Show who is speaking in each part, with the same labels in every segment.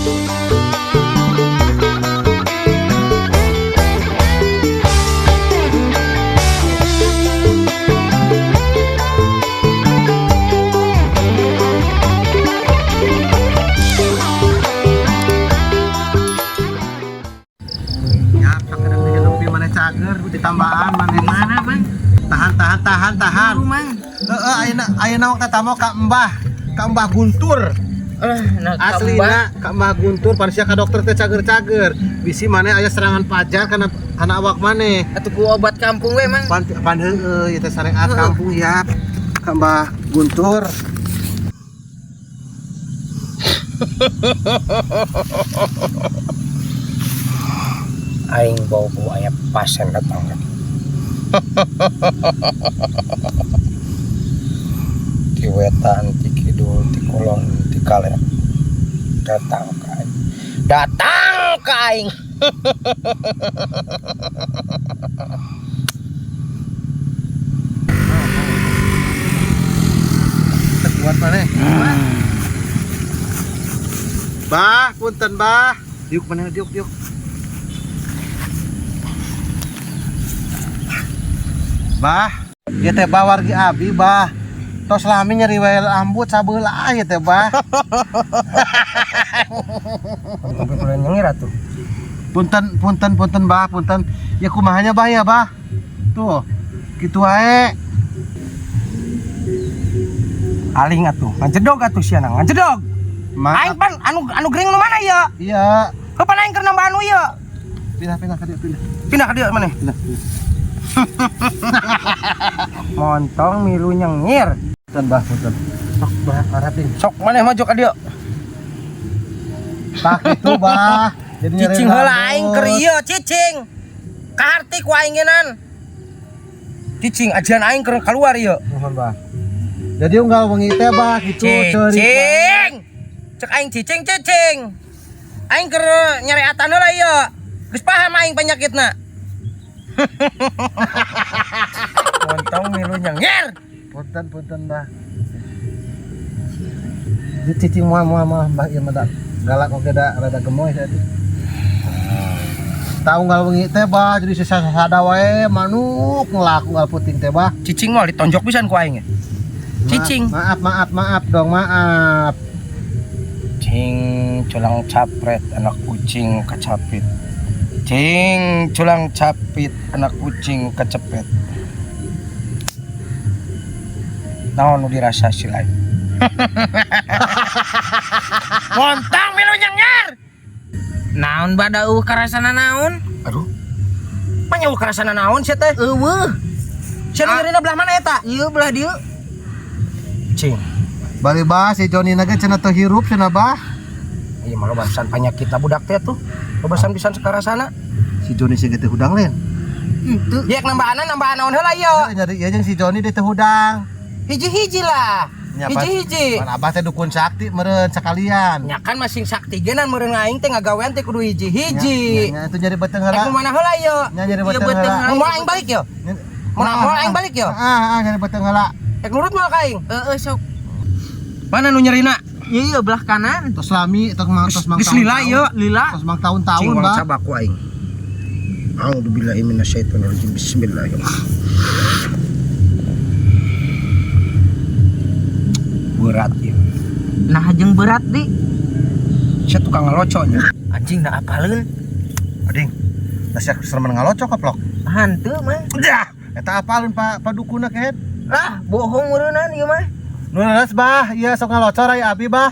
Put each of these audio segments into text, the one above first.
Speaker 1: Ya, sakedeng deui nepi maneh cager ditambahan maneh.
Speaker 2: Mana, Bang?
Speaker 1: Tahan, tahan, tahan, tahan.
Speaker 2: Aduh, Mang.
Speaker 1: Heeh, ayeuna ayeuna waktu tamu ka Mbah Guntur.
Speaker 2: Nah,
Speaker 1: Aslina ka Mbah Guntur pan sia ka dokter teh cager-cager. Bisi maneh aya serangan pajar kana kana awak maneh.
Speaker 2: Atuh ku obat kampung we, Mang.
Speaker 1: Pan pan heueuh ieu teh syariat kampung ya. Ka Mbah Guntur.
Speaker 2: Aing bau-bau aya pasien datang kan. Ti wetan, ti kidul, ti kulon, ti kaler. Datang ka aing. Datang ka aing.
Speaker 1: Kuat maneh. Bah, punten bah. Diuk maneh, diuk, diuk. Bah, ieu teh bah wargi abi bah. Tos lami nyeri wae lambut sabeula ieu teh bah.
Speaker 2: Sampai kuliah nyengir atuh.
Speaker 1: Punten, punten, punten bah, punten. Ya kumahanya bah ya bah. Tuh, kitu wae.
Speaker 2: Aling atuh, ngajedog atuh sia na, ngajedog. Aing
Speaker 1: Maaf.
Speaker 2: pan anu anu gering nu mana ieu?
Speaker 1: Iya.
Speaker 2: Heuh pan aing keur nambah anu ieu.
Speaker 1: Pindah, pindah ka dieu, pindah.
Speaker 2: Pindah ka dieu maneh.
Speaker 1: Pindah. Pindah.
Speaker 2: Montong milu nyengir.
Speaker 1: Punten bah, punten. Sok bah, harapin.
Speaker 2: Sok maneh maju ka dieu.
Speaker 1: Tah kitu bah. Jadi nyeri
Speaker 2: Cicing heula
Speaker 1: lambut.
Speaker 2: aing keur ieu cicing. Kaharti ku aing geunan. Cicing ajian aing keur keluar ieu.
Speaker 1: Nuhun bah. Jadi unggal wengi teh bah kitu ceurik.
Speaker 2: Cicing. Cek aing cicing cicing. Aing keur nyareatan heula ieu. Geus paham aing penyakitna. Montong milu nyengir.
Speaker 1: Punten, punten bah. Di cicing moal moal moal bah ieu mah da galak oge da rada gemoy tadi. Tahu unggal wengi teh bah jadi sesa-sada wae manuk ngelak unggal puting teh bah.
Speaker 2: Cicing moal ditonjok pisan ku aing. Cicing.
Speaker 1: Maaf, maaf, maaf dong, maaf.
Speaker 2: Cing culang capret anak kucing kecapit. Cing culang capit anak kucing kecepet. Naon nu dirasa silai? Montong milu nyengir.
Speaker 3: Naon bada eueuh karasana naon?
Speaker 2: Aduh. Manya eueuh karasana naon sia teh?
Speaker 3: Eueuh.
Speaker 2: Sia nu nyerina belah mana eta?
Speaker 3: Ieu belah dieu.
Speaker 2: Cing.
Speaker 1: Bari bah si Joni na ge cenah teu hirup cenah bah.
Speaker 2: Ieu mah loba pisan panyakit budak teh tuh. Loba pisan sekarasana.
Speaker 1: Si Joni sih teu hudang lain.
Speaker 3: Henteu.
Speaker 2: Ieu nambahan nambahan naon heula ieu?
Speaker 1: Nyari ieu jeung si Joni deui teu hudang.
Speaker 2: Hiji-hiji lah.
Speaker 1: Nya, pan-
Speaker 2: Hiji-hiji.
Speaker 1: Pan abah teh dukun sakti meureun sakalian.
Speaker 2: Nya kan masing sakti geuna meureun aing teh ngagawean teh kudu hiji-hiji.
Speaker 1: Nya, nya, itu nyari beuteung
Speaker 2: Rek
Speaker 1: heula.
Speaker 2: mana heula ieu?
Speaker 1: Nya nyari
Speaker 3: Ieu
Speaker 1: beuteung
Speaker 3: beuteung
Speaker 1: heula.
Speaker 3: heula.
Speaker 2: Mau aing balik yo? Mau mau aing balik yo?
Speaker 1: Ah, ah, nyari beuteung heula.
Speaker 2: Rek nurut moal ka aing?
Speaker 3: Heeh sok.
Speaker 2: Mana nu nyerina?
Speaker 3: Ieu ieu belah kanan.
Speaker 1: Tos lami tos mang tos mang
Speaker 2: Geus lila ieu.
Speaker 3: Lila.
Speaker 1: Tos mang tahun-tahun
Speaker 2: Cing
Speaker 1: bah.
Speaker 2: cabak ku aing. A'udzubillahi minasyaitonirrajim. Bismillahirrahmanirrahim. Berat ya.
Speaker 3: Nah jeung berat di.
Speaker 2: Sia tukang ngalocok nya.
Speaker 3: Anjing da apaleun?
Speaker 1: Ading. Lah sia serem ngalocok kaplok.
Speaker 3: Hanteu mah.
Speaker 1: Dah, eta apaleun Pak padukuna kehed.
Speaker 3: Lah bohong meureunnan ieu mah.
Speaker 1: Nu leres bah, ieu sok ngalocor aya abi bah.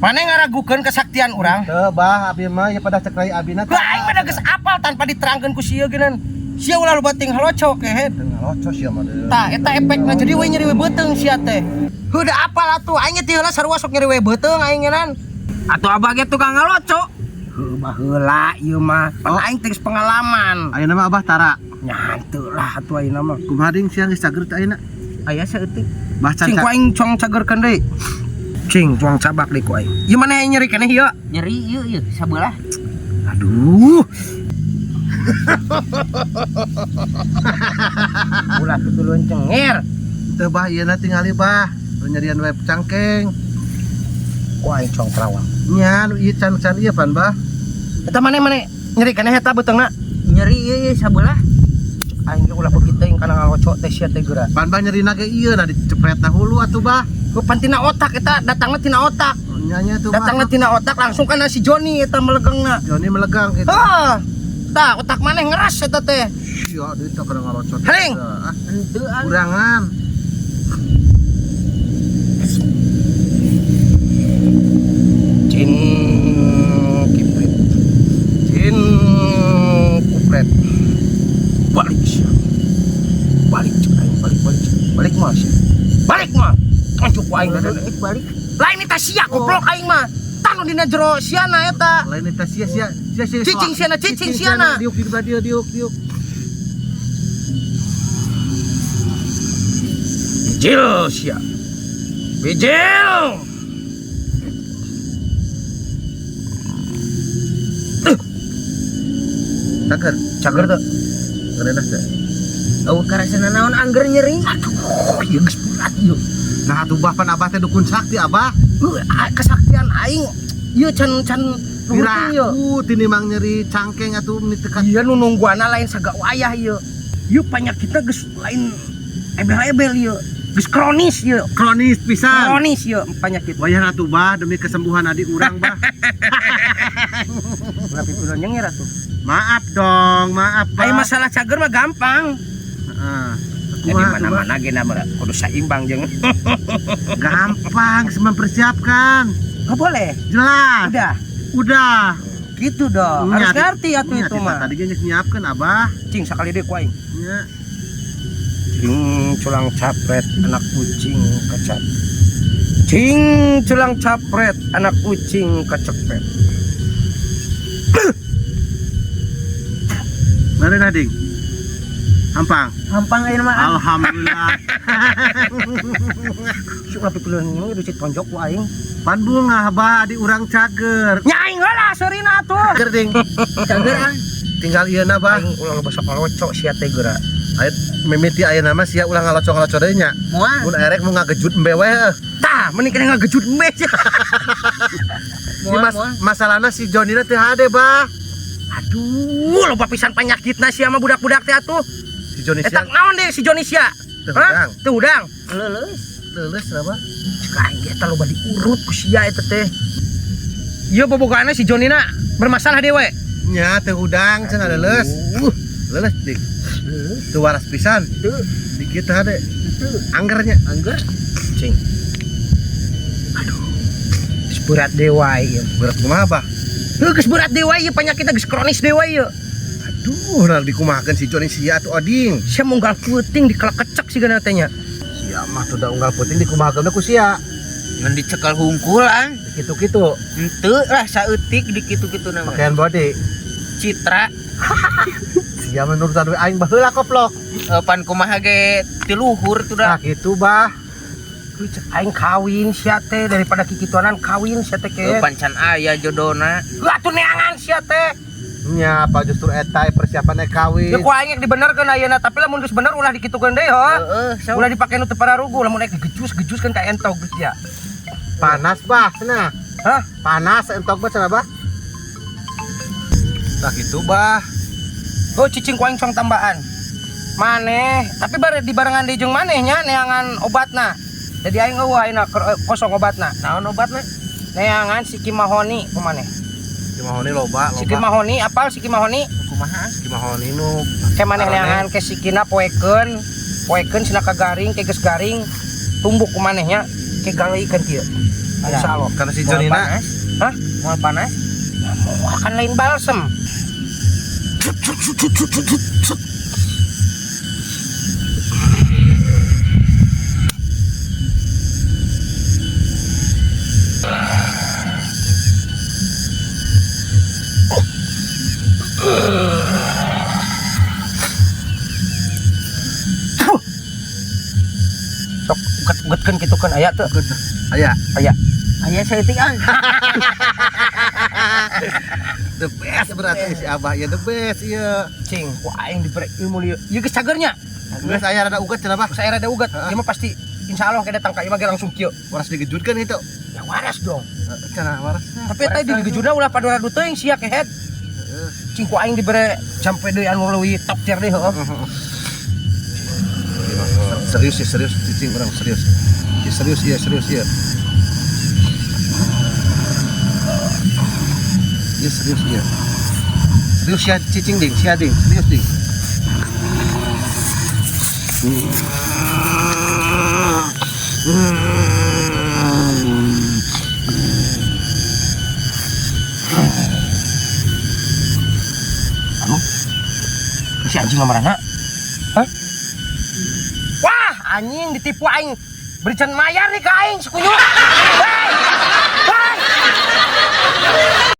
Speaker 2: Mana ngaragukeun kesaktian urang?
Speaker 1: Teu bah, abi mah ieu pada cek rai abina.
Speaker 2: Lah aing mah da geus apal tanpa diterangkeun ku sia geunan. Sia ulah loba ting ngalocok kehed.
Speaker 1: Teu ngalocok sia mah deui.
Speaker 2: Tah eta efekna jadi we nyeri we beuteung sia teh. Heuh da apal atuh aing ge ti heula sarua sok nyeri we beuteung aing geunan.
Speaker 3: Atuh abah ge tukang ngalocok.
Speaker 2: Heuh baheula ieu mah. Pan aing teh geus pengalaman.
Speaker 1: Ayeuna mah abah tara.
Speaker 2: Nya henteu lah atuh ayeuna mah.
Speaker 1: Kumaha ding siang geus cager teh ayeuna?
Speaker 3: Aya saeutik.
Speaker 1: Bah can
Speaker 2: Cing ku aing cong cagerkeun deui. Cing cuang cabak deui ku aing. Ieu maneh nyeri keneh ieu?
Speaker 3: Nyeri ieu ieu sabelah.
Speaker 2: Aduh. Ulah tutulun cengir.
Speaker 1: Teu bah ieu na tingali bah. Nu nyerian we cangkeng.
Speaker 2: Ku aing cong terawang.
Speaker 1: Nya nu ieu can-can ieu pan bah.
Speaker 2: Eta maneh nyeri keneh eta beuteungna.
Speaker 3: Nyeri ieu ieu sabelah.
Speaker 2: Aing ge ulah beuki teuing kana ngaloco teh sia teh geura.
Speaker 1: Pan bah nyerina ge ieu nah dicepretna hulu atuh bah.
Speaker 2: Pan tina otak eta datangna tina otak.
Speaker 1: Nya nya tuh bah.
Speaker 2: Datangna tina otak langsung kana si Joni eta melegengna.
Speaker 1: Joni melegang gitu.
Speaker 2: Hah. Tah otak maneh ngeras eta teh.
Speaker 1: Iya, duit teh kana ngalocot.
Speaker 2: Haling.
Speaker 1: Ah,
Speaker 3: Henteu ah.
Speaker 1: kurangan.
Speaker 2: Cin kiprit. Cin kupret. Balik sia. Balik cek aing balik balik. Balik mah sia. Balik mah. Tunjuk ku aing
Speaker 3: Balik balik.
Speaker 2: Lain eta sia goblok aing mah. Tanu dina jero siana eta.
Speaker 1: Lain eta sia sia sia sia.
Speaker 2: Cicing siana, cicing siana.
Speaker 1: Diuk di dieu diuk diuk.
Speaker 2: Bijil sia. Bijil.
Speaker 1: Cager,
Speaker 2: Cager teu?
Speaker 1: ngeunah teh.
Speaker 3: Eueuh karasana naon angger nyeri.
Speaker 2: Aduh, ieu geus berat ieu.
Speaker 1: Nah atuh bah pan abah teh dukun sakti abah.
Speaker 2: Kesaktian aing ieu can can nuhun ieu.
Speaker 1: Piraku tinimbang nyeri cangkeng atuh meni teu
Speaker 2: Iya nu nungguana lain sagawayah ieu. Ieu panyakitna geus lain ebel-ebel ieu. Geus kronis ieu.
Speaker 1: Kronis pisan.
Speaker 2: Kronis ieu panyakit.
Speaker 1: Wayah atuh bah demi kesembuhan adik urang bah.
Speaker 2: Ulah pipiluan nyengir atuh.
Speaker 1: Maaf dong, maaf bah.
Speaker 2: Ai masalah cager mah gampang.
Speaker 1: Heeh.
Speaker 2: Jadi
Speaker 1: Kumaha atuh, Bah?
Speaker 2: mana-mana ge na kudu saimbang jeung.
Speaker 1: Gampang, mempersiapkan.
Speaker 2: Enggak boleh.
Speaker 1: Jelas.
Speaker 2: Udah.
Speaker 1: Udah.
Speaker 2: Gitu dong.
Speaker 1: Nya,
Speaker 2: Harus ngerti atuh
Speaker 1: nya,
Speaker 2: itu
Speaker 1: kita
Speaker 2: mah.
Speaker 1: Tadi ge geus nyiapkeun abah.
Speaker 2: Cing sakali deui ku aing.
Speaker 1: Nya.
Speaker 2: Cing culang capret anak kucing kecap. Cing culang capret anak kucing kecepet.
Speaker 1: Mana ding? Hampang.
Speaker 3: Hampang ayeuna mah.
Speaker 1: Alhamdulillah.
Speaker 2: Syuk lah pipiluan nyengir duit tonjok ku aing.
Speaker 1: Pan bunga bah di urang cager.
Speaker 2: Nya aing heula seurina atuh.
Speaker 1: Cager ding.
Speaker 3: Cager ah.
Speaker 1: Tinggal ieu na bah.
Speaker 2: Aing ulah loba sok ngalocok sia teh geura.
Speaker 1: Aya mimiti ayeuna mah sia ulah ngalocok-ngalocok deui nya.
Speaker 3: Moal.
Speaker 1: Mun erek mau ngagejut embe we heuh.
Speaker 2: Tah, mending kena ngagejut embe sia.
Speaker 1: Si masalahna si Joni na teu hade bah.
Speaker 2: Aduh, loba pisan panyakitna sia mah budak-budak teh atuh.
Speaker 1: Si Joni
Speaker 2: Eta
Speaker 1: sia
Speaker 2: naon deh si Joni sia?
Speaker 1: Teu
Speaker 2: Hah?
Speaker 1: hudang.
Speaker 2: Teu hudang.
Speaker 3: Leuleus.
Speaker 1: Leuleus lah bah.
Speaker 2: Cek aing ge eta loba diurut ku sia eta teh. Ieu bobogaanna si Joni na bermasalah dewe.
Speaker 1: Nya teu hudang cenah leuleus. Leuleus dik. Teu waras pisan.
Speaker 3: Teu.
Speaker 1: Dikit teu hade.
Speaker 3: Teu.
Speaker 1: Anggernya.
Speaker 3: Angger.
Speaker 2: Cing. Aduh. Geus berat dewa ieu.
Speaker 1: Berat kumaha bah?
Speaker 2: Heuh geus berat dewa ieu penyakitna geus kronis dewa ieu.
Speaker 1: Aduh, nah dikumahakeun si Joni sia atuh oding.
Speaker 2: Sia munggal peuting dikelekecek sigana teh nya.
Speaker 1: Sia mah tuh da unggal peuting dikumahakeun ku sia.
Speaker 3: Ngan dicekal hungkul ang.
Speaker 1: Kitu-kitu
Speaker 3: Henteu lah saeutik di kitu-kitu nama.
Speaker 1: pakaian body.
Speaker 3: Citra.
Speaker 1: Sia menurut we aing baheula koplok.
Speaker 3: Pan kumaha ge ti luhur tuh
Speaker 1: Nah
Speaker 3: dah.
Speaker 1: kitu bah.
Speaker 2: Heuh cek aing kawin sia teh daripada kikituanan kawin sia teh ke.
Speaker 3: Pan can aya jodona.
Speaker 2: Heuh atuh neangan sia teh.
Speaker 1: Nya apa justru eta persiapannya kawin.
Speaker 2: Ya ku aing dibenerkeun ayeuna tapi lamun geus bener ulah dikitukeun deui heuh.
Speaker 3: Heeh, sok.
Speaker 2: Ulah dipake nu teu pararugu lamun ek digejus-gejus kan ka entog geus ya.
Speaker 1: Panas bah cenah.
Speaker 2: Hah?
Speaker 1: Panas entok bah cenah bah. Nah kitu bah.
Speaker 2: Oh cicing ku aing cong tambahan. Maneh, tapi bare dibarengan deui jeung maneh nya neangan obatna. Jadi aing eueuh ayeuna kosong obatna.
Speaker 3: Naon obatna?
Speaker 2: Neangan siki mahoni ku maneh.
Speaker 1: Si mahoni loba, loba.
Speaker 2: Siki mahoni apal siki mahoni?
Speaker 3: Kumaha?
Speaker 1: Si mahoni nu
Speaker 2: Ke maneh
Speaker 1: Arane.
Speaker 2: neangan ke sikina poekeun, poekeun sina kagaring, ke geus garing, tumbuk ku maneh nya ke galeikeun kieu. Insyaallah.
Speaker 1: Karena si
Speaker 3: Moal
Speaker 1: Jonina
Speaker 3: panas.
Speaker 2: Hah?
Speaker 3: Moal panas?
Speaker 2: Moal kan lain balsem. Sok uget-ugetkeun kitu kan aya teu?
Speaker 1: Aya.
Speaker 2: Aya.
Speaker 3: Aya saeutik ang.
Speaker 1: The best berarti si Abah ya the best ieu.
Speaker 2: Cing, ku aing dibere ilmu lieu. Ieu geus cagernya.
Speaker 1: Geus aya rada uget cenah bah.
Speaker 2: Geus aya rada uget.
Speaker 1: Heeh.
Speaker 2: Ieu mah pasti insyaallah ke datang ka ieu mah ge langsung kieu.
Speaker 1: Waras digejutkeun gitu.
Speaker 2: Ya waras dong.
Speaker 1: Cenah warasnya.
Speaker 2: Tapi eta di gejuna ulah padoradu teuing sia kehed. Cing ku aing dibere sampai deui anu leuwih top tier deui heueuh.
Speaker 1: Serius ya, serius cicing urang serius. Ya, serius iya, serius iya. Ya serius iya. Serius ya cicing ding, sia ding, serius ding.
Speaker 2: Anu? Si anjing ngamarana? Hah? Wah, anjing ditipu aing. Berican mayar nih ke aing si kunyuk. Hei! Hei!